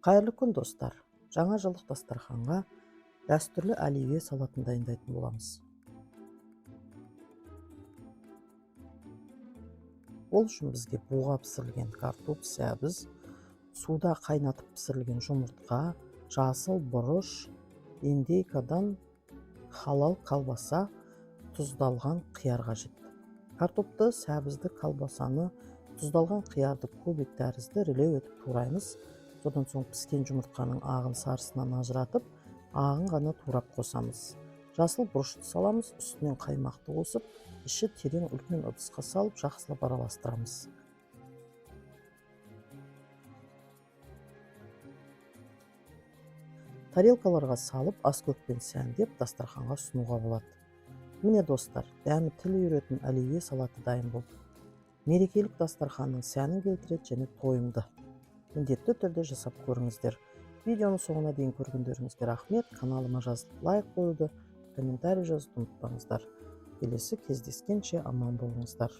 Қайырлы күн, достар! Жаңа жылдық дастарханға дәстүрлі оливье салатын дайындайтын боламыз. Ол үшін бізге буға пісірілген картоп, сәбіз, суда қайнатып пісірілген жұмыртқа, жасыл бұрыш, индейкадан халал колбаса, тұздалған қияр қажет. Картопты, сәбізді, колбасаны, тұздалған қиярды кубик тәрізді рілеу етіп тураймыз. Содан соң піскен жұмыртқаның ағын сарысынан ажыратып, ағын ғана турап қосамыз. Жасыл бұрышты саламыз, үстінен қаймақты қосып, іші терең үлкен ыдысқа салып, жақсылап араластырамыз. Тарелкаларға салып, аскөкпен сәндеп, дастарханға ұсынуға болады. Міне, достар, дәмі тіл үйіретін оливье салаты дайын болды. Мерекелік дастарханның сәнін келтіреді және тойымды. Міндетті түрде жасап көріңіздер. Видеоның соңына дейін көргендеріңізге рахмет. Каналыма жазылып, лайк қоюды, комментарий жазуды ұмытпаңыздар. Келесі кездескенше аман болыңыздар.